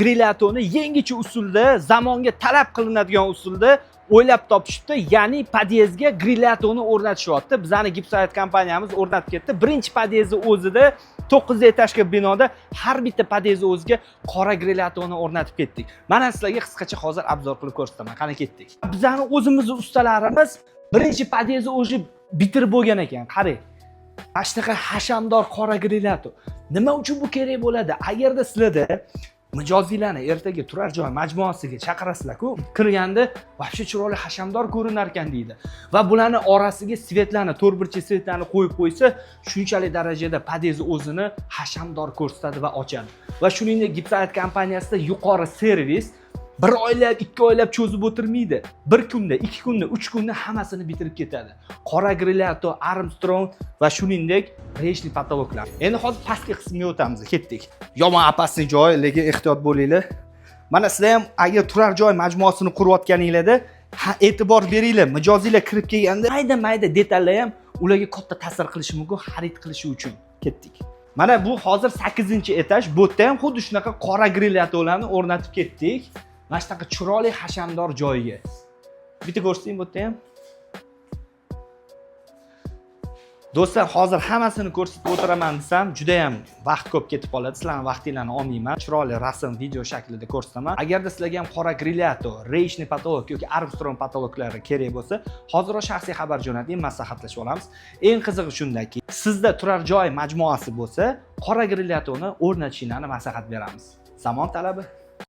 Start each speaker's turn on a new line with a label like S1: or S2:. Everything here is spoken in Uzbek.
S1: Grilyatoni yangicha usulda, zamonga talab qilinadigan usulda o'ylab topishibdi. Ya'ni podyezdga grilyatoni o'rnatishyapti. Bizani Gipsoyat kompaniyamiz o'rnatib ketdi. Birinchi podyezdni o'zida 9 этаж li binoda har bitta podyezdni o'ziga qora grilyatoni o'rnatib ketdik. Mana sizlarga qisqacha hozir обзор qilib ko'rsataman. Qani, ketdik. Bizani o'zimizni ustalarimiz birinchi podyezdni o'zi bitirib bo'lgan ekan. Qarang. Mana shunaqa hashamdor qora grilyato. Nima uchun bu kerak bo'ladi? Agarda sizlarda mijozinglarni ertaga turar joy majmuasiga chaqirasizlar-ku, kirganda вообще chiroyli, hashamdor ko'rinar ekan deydi. Va bularni orasiga свет larni, to'rtburchak свет larni qo'yib qo'ysa, shunchalik darajada podyezd o'zini hashamdor ko'rsatadi va ochadi. Va shuningdek, Gipsayat kompaniyasida yuqori servis, bir oylab, 2 oylab cho'zib o'tirmaydi. Bir kunda, 2 kunda, 3 kunda hammasini bitirib ketadi. Qora grilyato, Armstrong va shuningdek речный потолок lar. Endi hozir pastki qismga o'tamiz, ketdik. Yomon опасный joy, lekin ehtiyot bo'linglar. Mana sizlar ham agar turar joy majmuasini qurayotganinglarda, ha, e'tibor beringlar. Mijozinglar kirib kelganda mayda mayda detallar ham ularga katta ta'sir qilishi mumkin xarid qilishi uchun. Ketdik. Mana bu hozir 8 этаж. Bu yerda ham xuddi shunaqa qora grilyatolarni o'rnatib ketdik. Mana shunaqa chiroyli, hashamdor joyga. Bitta ko'rsating bu yerda ham. Do'stlar, hozir hammasini ko'rsatib o'tiraman desam, juda ham vaqt ko'p ketib qoladi. Sizlarni vaqtinglarni olmayman. Chiroyli rasm, video shaklida ko'rsataman. Agarda sizlarga ham qora grilyato, речный потолок yoki Armstrong потолок lari kerak bo'lsa, hoziroq shaxsiy xabar jo'nating, maslahatlashib olamiz. Eng qizig'i shundaki, sizda turar joy majmuasi bo'lsa, qora grilyatoni o'rnatishinglarni maslahat beramiz. Zamon talabi.